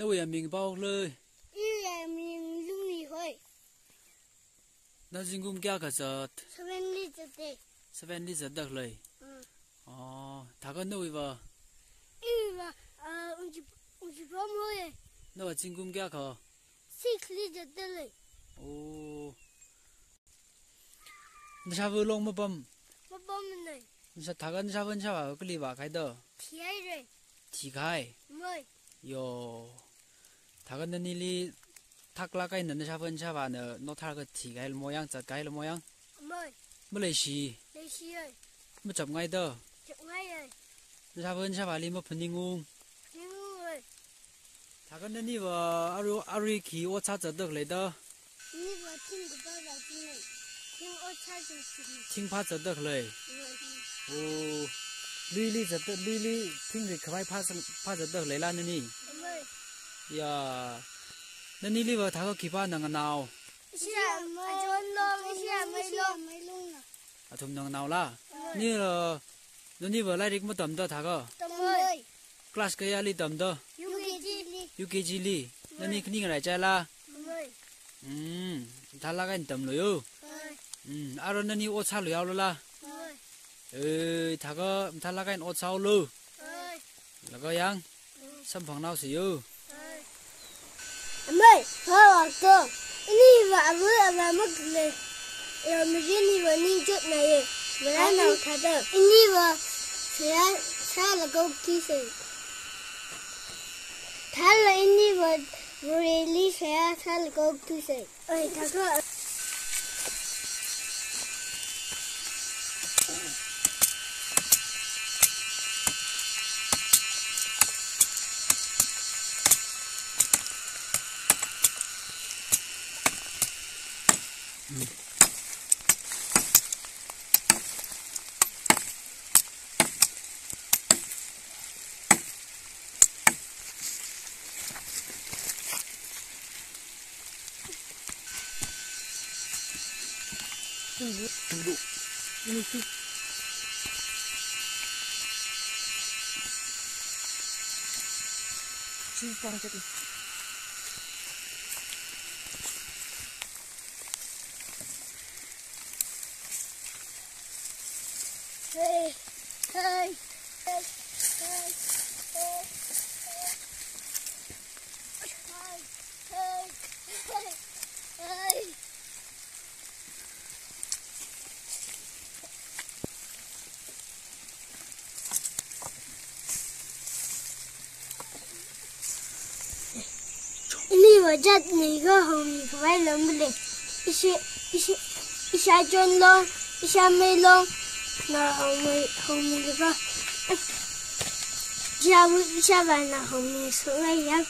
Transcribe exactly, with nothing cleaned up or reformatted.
Nawui aming pao lei? Iwui aming Lungmi hoi. Na zingkum kayākha zat? Seven li zat lei. Seven li zatda khalei? Mm. Oh, thākha nawuiva? Iwuiva, ah, Ungji, Ungji Pom hoi. Nawui zingkum kayākha? Six li zatda lei. Oh. Nashāva long mapam? Mapam nei. Nashā thākha nashāva nashāvā kali vākahai da? Thihai rei. Thikahai? Moi. Yo. Thākha nanili thaklāk eina nashāva nashāvāna nothar kathi kahai lamo yang, zat kahai lamo yang? Moi. Maleishi? Leishi ei. Machapngai da? Chapngai ei. Nashāva nashāvāli maphaningung? Phaningung ei. Thākha naniva arui, arui khi ot sā zatda khalei da? Iniva thing kapā zatda lei. Thing ot sā zatda lei. Thing phā zatda khalei? Moi. Oh. Luili zatda, luili thing rik khavai phā, phā zatda khalei la nani? Moi. Ya. Naniliva thākha khipāna nganao? Ishi amei, John long, ishi amei long. Athumna nganao la? Moi. Ni, uh, naniva lairik matamda thākha? Tammei. Class kayāli tamda? U K G li. U K G li. Nani khani ngarai chai la? Moi. Hmm, mathālāk eina tamlu yo. Moi. Hmm, arui nani ot sālu yaolu la? Moi. Eh, thākha mathālāk eina ot sālu. Moi. Laga yang, samphangnaosi yo. Amei, phāvā to. Iniva ava ava makhalei. Yo, miri niva ningchotnai ye. Mara nao thāda. Iniva seihā sālaga okthuisei. Thāla iniva Vareli seihā sālaga okthuisei. Oi, thākha. Tunggu, tunggu. Ini tu. Sini pang chat ni. Hey, hey, hey, hey, hey. Hey, hey, hey, hey. Iniva jat ni ka haomi khavai lam lei. Ishi, ishi, ishā John long, ishā Mei long, na haomi, haomi lei ka. Ishāva, ishāvāna haomi sālei yang.